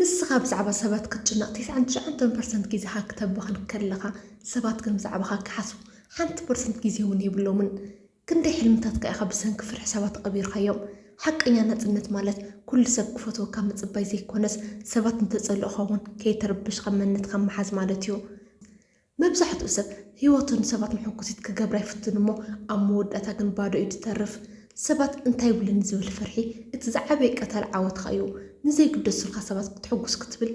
ንስኻ ብዛዕባ ሰባት ክትጭነቕ ተስዓን ትሽዓተ ፐርሰንት ግዜኻ ክተባኽን ከለኻ፣ ሰባት ግን ብዛዕባኻ ክሓስቡ ሓንቲ ፐርሰንት ግዜ እውን የብሎምን። ክንደይ ሕልምታትካ ኢኻ ብሰንኪ ፍርሒ ሰባት ቀቢርካዮም? ሓቀኛ ናጽነት ማለት ኩሉ ሰብ ክፈትወካ ምጽባይ ዘይኮነስ፣ ሰባት እንተጸልኡኻ እውን ከይተረብሽካ መንነትካ ምሓዝ ማለት እዩ። መብዛሕትኡ ሰብ ህይወቱ ንሰባት ምሕጉሲት ክገብራ ይፍትን እሞ፣ ኣብ መወዳእታ ግን ባዶ እዩ ዝተርፍ። ሰባት እንታይ ይብሉኒ ዝብል ፍርሒ እቲ ዝዓበየ ቀታሊ ዓወትካ እዩ። ንዘይግደሱልካ ሰባት ክትሕጉስ ክትብል፣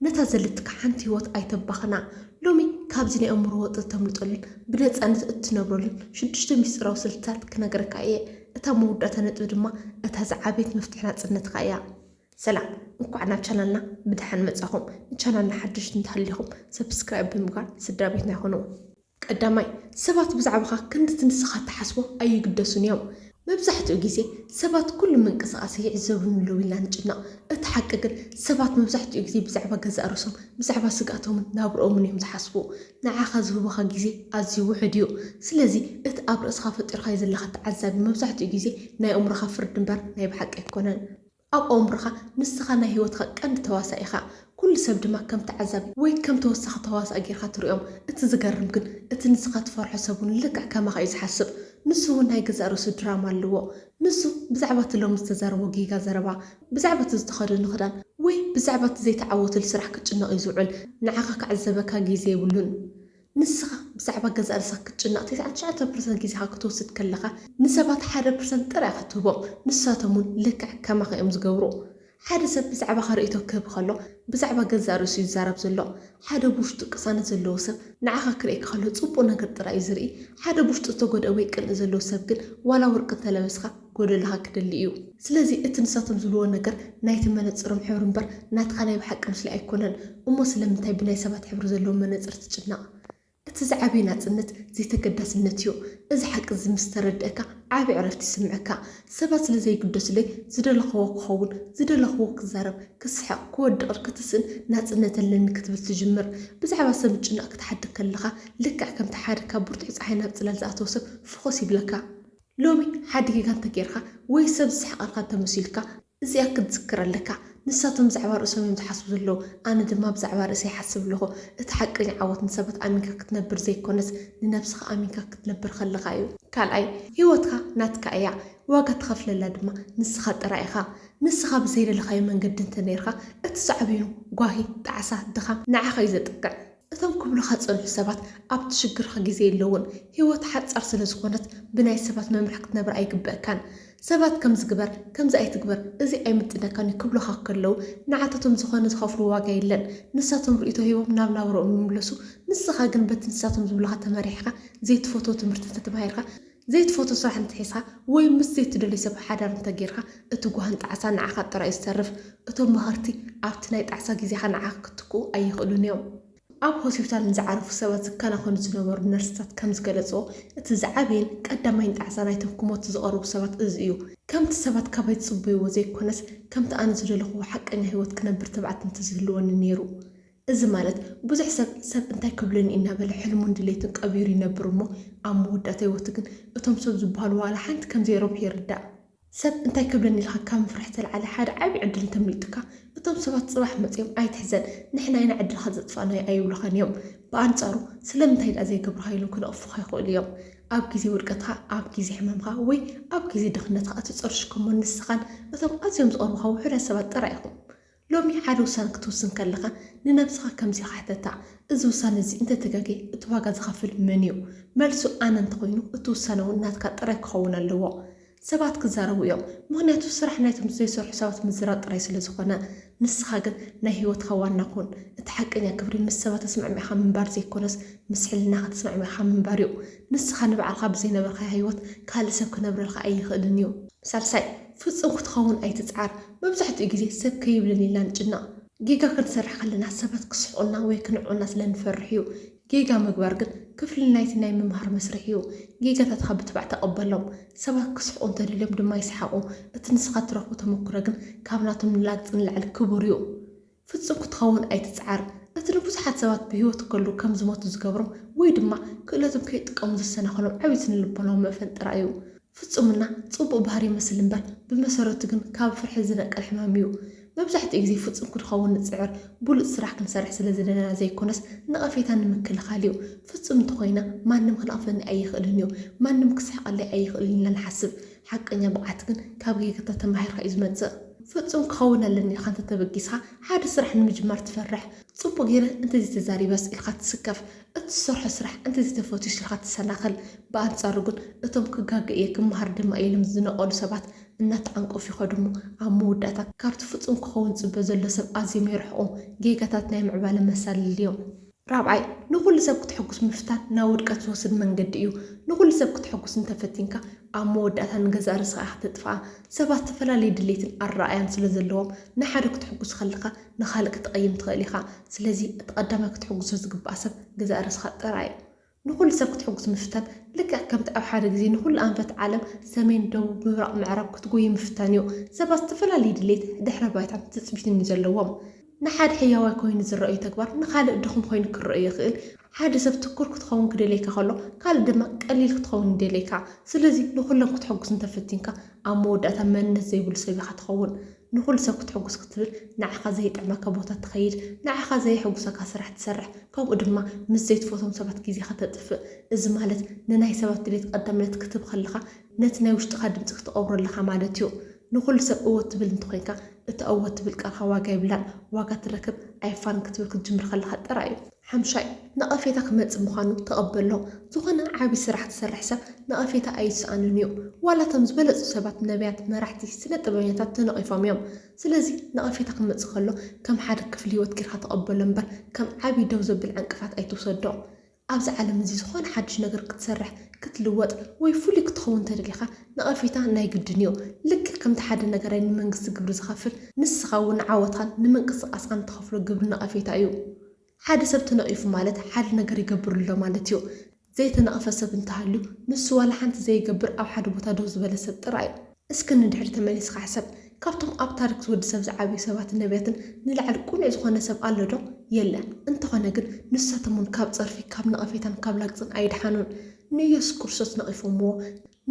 ነታ ዘለትካ ሓንቲ ህይወት ኣይተባኽና። ሎሚ ካብዚ ናይ ኣእምሮ ወጥሪ ተምልጠሉን ብነጻነት እትነብረሉን ሽዱሽተ ሚስጥራዊ ስልትታት ክነግረካ እየ። እታ መወዳእታ ነጥቢ ድማ እታ ዝዓበየት መፍትሒ ናጽነትካ እያ። ሰላም፣ እንኳዕ ናብ ቻናልና ብደሓን መጻኹም። ንቻናልና ሓደሽቲ እንተሃሊኹም ሰብስክራይብ ብምግባር ስድራ ቤትና ይኹኑ። ቀዳማይ፣ ሰባት ብዛዕባኻ ክንድቲ ንስኻ ትሓስቦ ኣይግደሱን እዮም። መብዛሕትኡ ግዜ ሰባት ኩሉ ምንቅስቓስ ይዕዘቡኒ ኣለዉ ኢልና ንጭነቕ። እቲ ሓቂ ግን ሰባት መብዛሕትኡ ግዜ ብዛዕባ ገዛእ ርእሶም፣ ብዛዕባ ስግኣቶምን ናብርኦምን እዮም ዝሓስቡ። ንዓኻ ዝህቡኻ ግዜ ኣዝዩ ውሑድ እዩ። ስለዚ እቲ ኣብ ርእስኻ ፈጢርካዮ ዘለኻ ተዓዛቢ መብዛሕትኡ ግዜ ናይ ኣእምሮኻ ፍርዲ እምበር ናይ ብሓቂ ኣይኮነን። ኣብ ኣእምሮኻ ንስኻ ናይ ህይወትካ ቀንዲ ተዋሳኢ ኢኻ። ኩሉ ሰብ ድማ ከም ተዓዛቢ ወይ ከም ተወሳኺ ተዋሳኢ ጌርካ ትርእዮም። እቲ ዝገርም ግን እቲ ንስኻ ትፈርሖ ሰብ እውን ልክዕ ከማኻ እዩ ዝሓስብ። ንሱ እውን ናይ ገዛእ ርእሱ ድራማ ኣለዎ። ንሱ ብዛዕባ እቲ ሎሚ ዝተዛረቦ ጌጋ ዘረባ፣ ብዛዕባ እቲ ዝተኸደኖ ክዳን ወይ ብዛዕባ እቲ ዘይተዓወተሉ ስራሕ ክጭነቕ እዩ ዝውዕል። ንዓኻ ክዕዘበካ ግዜ የብሉን። ንስኻ ብዛዕባ ገዛእ ርእስኻ ክትጭነቕ ተስዓን ትሽዓተ ፐርሰንት ግዜኻ ክትወስድ ከለኻ፣ ንሰባት ሓደ ፐርሰንት ጥራይ ኢኻ ትህቦም። ንሳቶም እውን ልክዕ ከማኻ እዮም ዝገብሩ። ሓደ ሰብ ብዛዕባኻ ርእይቶ ክህብ ከሎ፣ ብዛዕባ ገዛእ ርእሱ እዩ ዝዛረብ ዘሎ። ሓደ ብውሽጡ ቅሳነት ዘለዎ ሰብ ንዓኻ ክርእየካ ከሎ ጽቡቕ ነገር ጥራይ እዩ ዝርኢ። ሓደ ብውሽጡ ዝተጎድአ ወይ ቅንኢ ዘለዎ ሰብ ግን ዋላ ወርቂ እንተለበስካ ጎደሎኻ ክደሊ እዩ። ስለዚ እቲ ንሳቶም ዝብልዎ ነገር ናይቲ መነጽሮም ሕብሪ እምበር ናትካ ናይ ብሓቂ ምስሊ ኣይኮነን። እሞ ስለምንታይ ብናይ ሰባት ሕብሪ ዘለዎ መነጽር ትጭነቕ? እቲ ዝዓበየ ናጽነት ዘይተገዳስነት እዩ። እዚ ሓቂ እዚ ምስ ተረድእካ ዓቢ ዕረፍቲ ይስምዐካ። ሰባት ስለ ዘይግደሱለይ ዝደለኽዎ ክኸውን፣ ዝደለኽዎ ክዛረብ፣ ክስሕቕ፣ ክወድቕን ክትስእን ናጽነት ኣለኒ ክትብል ትጅምር። ብዛዕባ ሰብ ምጭናቕ ክትሓድግ ከለኻ ልክዕ ከምቲ ሓደ ካብ ብርቱዕ ጸሓይ ናብ ጽላል ዝኣተወ ሰብ ፍኹስ ይብለካ። ሎሚ ሓደ ጌጋ እንተጌርካ ወይ ሰብ ዝስሕቐልካ እንተመሲሉካ፣ እዚኣ ክትዝክር ኣለካ። ንሳቶም ብዛዕባ ርእሶም እዮም ዝሓስቡ ዘለዉ፣ ኣነ ድማ ብዛዕባ ርእሰይ ይሓስብ ኣለኹ። እቲ ሓቀኛ ዓወት ንሰባት ኣሚንካ ክትነብር ዘይኮነስ ንነብስኻ ኣሚንካ ክትነብር ከለኻ እዩ። ካልኣይ፣ ህይወትካ ናትካ እያ። ዋጋ ትኸፍለላ ድማ ንስኻ ጥራይ ኢኻ። ንስኻ ብዘይደለኻዮ መንገዲ እንተነይርካ፣ እቲ ሳዕቤኑ ጓሂ፣ ጣዕሳ፣ ድኻም ንዓኻ እዩ ዘጥቅዕ። እቶም ክብሉኻ ዝጸንሑ ሰባት ኣብቲ ሽግርኻ ግዜ የለውን። ህይወት ሓጻር ስለ ዝኾነት ብናይ ሰባት መምርሒ ክትነብር ኣይግበእካን። ሰባት ከምዚ ግበር፣ ከምዚ ኣይትግበር፣ እዚ ኣይምጥነካን እዩ ክብሉኻ ከለዉ፣ ንዓታቶም ዝኾነ ዝኸፍልዎ ዋጋ የለን። ንሳቶም ርእይቶ ሂቦም ናብ ናብርኦም ይምለሱ። ንስኻ ግን በቲ ንሳቶም ዝብሉኻ ተመሪሕካ፣ ዘይትፈትዎ ትምህርቲ እንተተማሂርካ፣ ዘይትፈትዎ ስራሕ እንተሒዝካ፣ ወይ ምስ ዘይትደልዮ ሰብ ሓዳር እንተጌርካ፣ እቲ ጓህን ጣዕሳን ንዓኻ ጥራይ እዩ ዝተርፍ። እቶም መኸርቲ ኣብቲ ናይ ጣዕሳ ግዜኻ ንዓኻ ክትክኡ ኣይኽእሉን እዮም። ኣብ ሆስፒታል ንዝዓረፉ ሰባት ዝከናኸኑ ዝነበሩ ነርስታት ከም ዝገለጽዎ፣ እቲ ዝዓበየን ቀዳማይን ጣዕሳ ናይቶም ክሞቱ ዝቐረቡ ሰባት እዚ እዩ። ከምቲ ሰባት ካባይ ዝጽበይዎ ዘይኮነስ፣ ከምቲ ኣነ ዝደለኽዎ ሓቀኛ ህይወት ክነብር ትብዓት እንተዝህልወኒ ነይሩ። እዚ ማለት፣ ብዙሕ ሰብ፣ ሰብ እንታይ ክብለኒ እናበለ ሕልሙን ድሌቱን ቀቢሩ ይነብር እሞ፣ ኣብ መወዳእታ ህይወቱ ግን እቶም ሰብ ዝበሃሉ ዋላ ሓንቲ ከም ዘይረብሑ ይርዳእ። ሰብ እንታይ ክብለኒ ኢልካ ካብ ምፍራሕ ዝተልዓለ ሓደ ዓቢ ዕድል እንተምሊጡካ፣ እቶም ሰባት ጽባሕ መጺኦም ኣይትሕዘን፣ ንሕና ኢና ዕድልካ ዘጥፋእናዮ ኣይብሉኻን እዮም። ብኣንጻሩ፣ ስለምንታይ ደኣ ዘይገብርካ ኢሎም ክነቕፉኻ ይኽእሉ እዮም። ኣብ ግዜ ውድቀትካ፣ ኣብ ግዜ ሕማምካ ወይ ኣብ ግዜ ድኽነትካ እትጸርሽኮሞ ንስኻን እቶም ኣዝዮም ዝቐርቡኻ ውሑዳት ሰባት ጥራይ ኢኹም። ሎሚ ሓደ ውሳነ ክትውስን ከለኻ ንነብስኻ ከምዚ ኢኻ ሕተታ፣ እዚ ውሳነ እዚ እንተተጋግየ እቲ ዋጋ ዝኸፍል መን እዩ? መልሱ ኣነ እንተኾይኑ እቲ ውሳነ እውን ናትካ ጥራይ ክኸውን ኣለዎ። ሰባት ክዛረቡ እዮም፣ ምኽንያቱ ስራሕ ናይቶም ዘይሰርሑ ሰባት ምዝራብ ጥራይ ስለ ዝኾነ። ንስኻ ግን ናይ ህይወትካ ዋና ኩን። እቲ ሓቀኛ ክብሪ ምስ ሰባት ተስማዕሚዕካ ምንባር ዘይኮነስ ምስ ሕልናኻ ተስማዕሚዕካ ምንባር እዩ። ንስኻ ንባዕልኻ ብዘይነበርካዮ ህይወት ካልእ ሰብ ክነብረልካ ኣይኽእልን እዩ። ሳልሳይ፣ ፍጹም ክትኸውን ኣይትጽዓር። መብዛሕትኡ ግዜ ሰብ ከይብለኒ ኢልና ንጭነቕ። ጌጋ ክንሰርሕ ከለና ሰባት ክስሕቑልና ወይ ክንዕቑልና ስለ ንፈርሕ እዩ። ጌጋ ምግባር ግን ክፍሊ ናይቲ ናይ ምምሃር መስርሕ እዩ። ጌጋታትካ ብትባዕ ተቐበሎም። ሰባት ክስሕቑ እንተደልዮም ድማ ይስሓቑ። እቲ ንስኻ እትረኽቦ ተመኩሮ ግን ካብ ናቶም ንላግጺ ንላዕሊ ክቡር እዩ። ፍጹም ክትኸውን ኣይትጽዓር። እቲ ንብዙሓት ሰባት ብህይወት ከለዉ ከም ዝሞቱ ዝገብሮም ወይ ድማ ክእለቶም ከይጥቀሙ ዘሰናኽሎም ዓቢ ስነ-ልቦናዊ መእፈን ጥራይ እዩ። ፍጹምና ጽቡቕ ባህሪ ይመስል እምበር፣ ብመሰረቱ ግን ካብ ፍርሒ ዝነቅል ሕማም እዩ። መብዛሕትኡ ግዜ ፍጹም ክንኸውን ንጽዕር፣ ብሉጽ ስራሕ ክንሰርሕ ስለ ዝደለና ዘይኮነስ፣ ነቐፌታ ንምክልኻል እዩ። ፍጹም እንተኾይና፣ ማንም ክነቕፈኒ ኣይኽእልን እዩ፣ ማንም ክስሕቐለይ ኣይኽእልን ኢልና ንሓስብ። ሓቀኛ ብቕዓት ግን ካብ ጌጋታት ተማሂርካ እዩ ዝመጽእ። ፍጹም ክኸውን ኣለኒ ኢልካ እንተተበጊስካ፣ ሓደ ስራሕ ንምጅማር ትፈርሕ። ጽቡቕ ገይረ እንተዘይተዛሪበስ ኢልካ ትስከፍ። እትሰርሖ ስራሕ እንተዘይተፈትዩስ ኢልካ ትሰናኸል። ብኣንጻሩ ግን እቶም ክጋገ እየ ክመሃር ድማ እየ ኢሎም ዝነቐሉ ሰባት እናተዓንቀፉ ይኸዱ እሞ፣ ኣብ መወዳእታ ካብቲ ፍጹም ክኸውን ዝጽበ ዘሎ ሰብ ኣዝዮም ይርሕቑ። ጌጋታት ናይ ምዕባለ መሳልል እዮም። ራብዓይ፣ ንኹሉ ሰብ ክተሐጉስ ምፍታን ናብ ውድቀት ዝወስድ መንገዲ እዩ። ንኹሉ ሰብ ክተሐጉስ እንተፈቲንካ፣ ኣብ መወዳእታ ንገዛእ ርእስኻ ኢኻ ተጥፍኣ። ሰባት ዝተፈላለየ ድሌትን ኣረኣእያን ስለ ዘለዎም፣ ንሓደ ክተሐጉስ ከለኻ ንኻልእ ክትቐይም ትኽእል ኢኻ። ስለዚ እቲ ቀዳማይ ክትሕጉሶ ዝግባእ ሰብ ገዛእ ርእስኻ ጥራይ እዩ። ንኹሉ ሰብ ክትሕጉስ ምፍታን ልክዕ ከምቲ ኣብ ሓደ ግዜ ንኹሉ ኣንፈት ዓለም ሰሜን፣ ደቡብ፣ ምብራቕ፣ ምዕራብ ክትጎዪ ምፍታን እዩ። ሰባት ዝተፈላለየ ድሌት፣ ድሕረ ባይታን ትጽቢትን እዩ ዘለዎም። ንሓደ ሕያዋይ ኮይኑ ዝረኣዩ ተግባር ንኻልእ ድኹም ኮይኑ ክረኣዩ ይኽእል። ሓደ ሰብ ትኩር ክትኸውን ክደልየካ ከሎ፣ ካልእ ድማ ቀሊል ክትኸውን ይደልየካ። ስለዚ ንኹሎም ክትሕጉስ እንተፈቲንካ፣ ኣብ መወዳእታ መንነት ዘይብሉ ሰብ ኢኻ ትኸውን። ንኹሉ ሰብ ክትሕጉስ ክትብል፣ ንዓኻ ዘይጥዕመካ ቦታ ትኸይድ፣ ንዓኻ ዘየሕጉሰካ ስራሕ ትሰርሕ፣ ከምኡ ድማ ምስ ዘይትፈትዎም ሰባት ግዜኻ ተጥፍእ። እዚ ማለት ንናይ ሰባት ድሌት ቀዳምነት ክትህብ ከለኻ፣ ነቲ ናይ ውሽጥኻ ድምጺ ክትቐብሮ ኣለኻ ማለት እዩ። ንኹሉ ሰብ እወ ትብል እንተኾይንካ፣ እቲ እወ ትብል ቃልካ ዋጋ የብላን። ዋጋ ትረክብ ኣይፋን ክትብል ክትጅምር ከለኻ ጥራይ እዩ። ሓምሻይ፣ ነቐፌታ ክመጽእ ምዃኑ ተቐበሎ። ዝኾነ ዓቢ ስራሕ ትሰርሕ ሰብ ነቐፌታ ኣይስኣንን እዩ። ዋላ እቶም ዝበለጹ ሰባት፣ ነብያት፣ መራሕቲ፣ ስነ ጥበበኛታት ተነቒፎም እዮም። ስለዚ ነቐፌታ ክመጽእ ከሎ ከም ሓደ ክፍሊ ህይወት ጌርካ ተቐበሎ እምበር ከም ዓቢ ደው ዘብል ዕንቅፋት ኣይትውሰዶ። ኣብዚ ዓለም እዚ ዝኾነ ሓድሽ ነገር ክትሰርሕ፣ ክትልወጥ ወይ ፍሉይ ክትኸውን እንተደሊኻ ነቐፌታ ናይ ግድን እዩ። ልክዕ ከምቲ ሓደ ነጋዳይ ንመንግስቲ ግብሪ ዝኸፍል፣ ንስኻ እውን ንዓወትካን ንምንቅስቓስካን እትኸፍሎ ግብሪ ነቐፌታ እዩ። ሓደ ሰብ ተነቒፉ ማለት ሓደ ነገር ይገብር ኣሎ ማለት እዩ። ዘይተነቐፈ ሰብ እንተሃልዩ ንሱ ዋላ ሓንቲ ዘይገብር ኣብ ሓደ ቦታ ደው ዝበለ ሰብ ጥራይ እዩ። እስኪ ንድሕሪ ተመሊስካ ሕሰብ። ካብቶም ኣብ ታሪክ ወዲ ሰብ ዝዓበዩ ሰባትን ነቢያትን ንላዕሊ ቅኑዕ ዝኾነ ሰብ ኣሎ ዶ? የለን። እንተኾነ ግን ንሳቶም እውን ካብ ጸርፊ፣ ካብ ነቐፌታን ካብ ላግጽን ኣይደሓኑን። ንኢየሱስ ክርስቶስ ነቒፎምዎ፣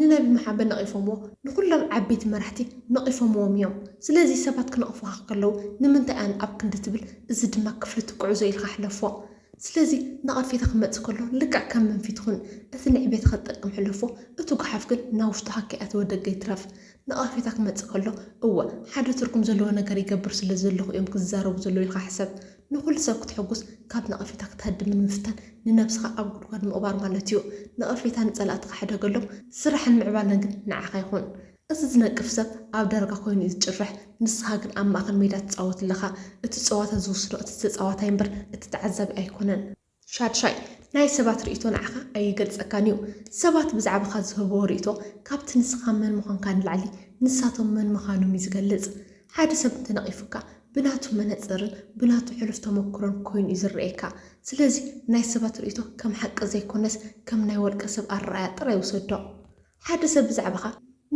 ንነቢ መሓመድ ነቒፎምዎ፣ ንኹሎም ዓበይቲ መራሕቲ ነቒፎምዎም እዮም። ስለዚ ሰባት ክነቕፉኻ ከለዉ ንምንታይ ኣነ ኣብ ክንዲ ትብል፣ እዚ ድማ ክፍልቲ ጉዕዞ ኢልካ ሕለፎ። ስለዚ ነቐፌታ ክመጽእ ከሎ ልክዕ ከም መንፊት ኩን። እቲ ንዕቤትካ ዝጠቅም ሕለፎ፣ እቲ ጓሓፍ ግን ናብ ውሽጥኻ ከይኣተወ ደገ ይትረፍ። ነቐፌታ ክመጽእ ከሎ፣ እወ፣ ሓደ ትርጉም ዘለዎ ነገር ይገብር ስለ ዘለኹ እዮም ክዛረቡ ዘለዉ ኢልካ ሕሰብ። ንኹሉ ሰብ ክትሕጉስ ካብ ነቐፌታ ክትሃድምን ምፍታን ንነብስኻ ኣብ ጉድጓድ ምቕባር ማለት እዩ። ነቐፌታ ንጸላእትኻ ሕደገሎም፣ ስራሕን ምዕባለን ግን ንዓኻ ይኹን። እቲ ዝነቅፍ ሰብ ኣብ ዳርጋ ኮይኑ እዩ ዝጭርሕ፣ ንስኻ ግን ኣብ ማእከል ሜዳ ትጻወት ኣለኻ። እቲ ጸዋታ ዝውስኖ እቲ ተጻዋታይ እምበር እቲ ተዓዛቢ ኣይኮነን። ሻድሻይ፣ ናይ ሰባት ርእይቶ ንዓኻ ኣይገልጸካን እዩ። ሰባት ብዛዕባኻ ዝህብዎ ርእይቶ ካብቲ ንስኻ መን ምዃንካ ንላዕሊ ንሳቶም መን ምዃኖም እዩ ዝገልጽ። ሓደ ሰብ እንተነቒፉካ ብናቱ መነጽርን ብናቱ ሕሉፍ ተመክሮን ኮይኑ እዩ ዝረኣየካ። ስለዚ ናይ ሰባት ርእይቶ ከም ሓቂ ዘይኮነስ ከም ናይ ወልቀ ሰብ ኣረኣእያ ጥራይ ውሰዶ። ሓደ ሰብ ብዛዕባኻ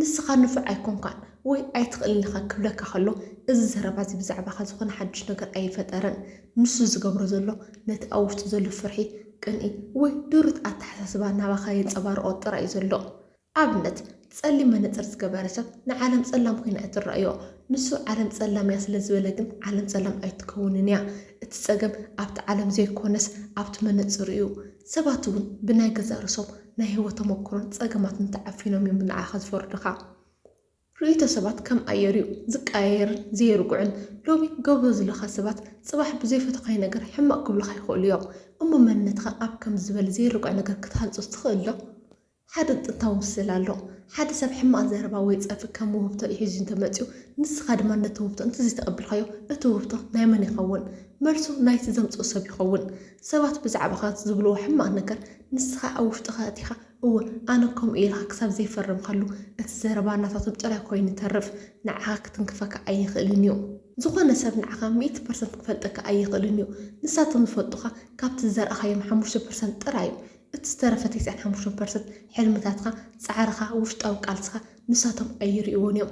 ንስኻ ንፉዕ ኣይኮንካን ወይ ኣይትኽእልን ኢኻ ክብለካ ከሎ፣ እዚ ዘረባ እዚ ብዛዕባኻ ዝኾነ ሓድሽ ነገር ኣይፈጠረን። ንሱ ዝገብሮ ዘሎ ነቲ ኣብ ውሽጡ ዘሎ ፍርሒ፣ ቅንኢ ወይ ድሩት ኣተሓሳስባ ናባኻ የንጸባርቖ ጥራይ እዩ ዘሎ። ኣብነት፣ ጸሊም መነጽር ዝገበረ ሰብ ንዓለም ጸላም ኮይና እያ ትረኣዮ። ንሱ ዓለም ጸላም እያ ስለ ዝበለ ግን ዓለም ጸላም ኣይትከውንን እያ። እቲ ጸገም ኣብቲ ዓለም ዘይኮነስ ኣብቲ መነጽሩ እዩ። ሰባት እውን ብናይ ገዛእ ርእሶም ናይ ህይወት ተመክሮን ጸገማትን ተዓፊኖም እዮም ንዓኻ ዝፈርዱኻ። ርእይቶ ሰባት ከም ኣየር እዩ፣ ዝቀያየርን ዘይርጉዕን። ሎሚ ገብሮ ዘለኻ ሰባት ጽባሕ ብዘይፈተኻዮ ነገር ሕማቕ ክብሉኻ ይኽእሉ እዮም። እሞ መንነትኻ ኣብ ከምዚ ዝበለ ዘይርጉዕ ነገር ክትሃንጾ ትኽእል ዶ? ሓደ ጥንታዊ ምስል ኣሎ። ሓደ ሰብ ሕማቕ ዘረባ ወይ ጸርፊ ከም ውህብቶ ሒዙ እንተመጺኡ፣ ንስኻ ድማ ነቲ ውህብቶ እንተዘይተቐቢልካዮ፣ እቲ ውህብቶ ናይ መን ይኸውን? መልሱ ናይቲ ዘምጽኦ ሰብ ይኸውን። ሰባት ብዛዕባኻ ዝብልዎ ሕማቕ ነገር ንስኻ ኣብ ውሽጥኻ ኣእቲኻ፣ እወ፣ ኣነ ከምኡ ኢልካ ክሳብ ዘይፈረምካሉ፣ እቲ ዘረባ ናታቶም ጥራይ ኮይኑ ይተርፍ፣ ንዓኻ ክትንክፈካ ኣይኽእልን እዩ። ዝኾነ ሰብ ንዓኻ ሚእቲ ፐርሰንት ክፈልጠካ ኣይኽእልን እዩ። ንሳቶም ዝፈልጡኻ ካብቲ ዝዘራእካዮም ሓሙሽተ ፐርሰንት ጥራይ እዩ። እቲ ዝተረፈ ተስዓን ሓሙሽተን ፐርሰንት ሕልምታትካ፣ ጻዕርኻ፣ ውሽጣዊ ቃልስኻ ንሳቶም ኣይርእይዎን እዮም።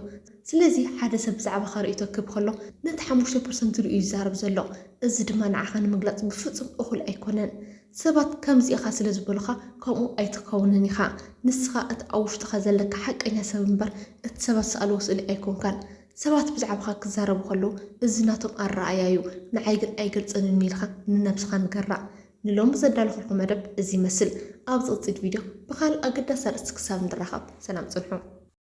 ስለዚ ሓደ ሰብ ብዛዕባኻ ርእይቶ ክህብ ከሎ ነቲ ሓሙሽተ ፐርሰንት ርእዩ እዩ ዝዛረብ ዘሎ። እዚ ድማ ንዓኻ ንምግላጽ ብፍጹም እኹል ኣይኮነን። ሰባት ከምዚ ኢኻ ስለ ዝበሉኻ ከምኡ ኣይትከውንን ኢኻ። ንስኻ እቲ ኣብ ውሽጥኻ ዘለካ ሓቀኛ ሰብ እምበር እቲ ሰባት ዝሰኣልዎ ስእሊ ኣይኮንካን። ሰባት ብዛዕባኻ ክዛረቡ ከለዉ እዚ ናቶም ኣረኣእያ እዩ፣ ንዓይ ግን ኣይገልጸንን ኢልካ ንነብስኻ ንገራእ። ንሎሚ ዘዳለኹልኩም መደብ እዚ ይመስል። ኣብ ዝቕጽል ቪድዮ ብኻልእ ኣገዳሲ ኣርእስቲ ክሳብ ንራኸብ ሰላም ጽንሑ።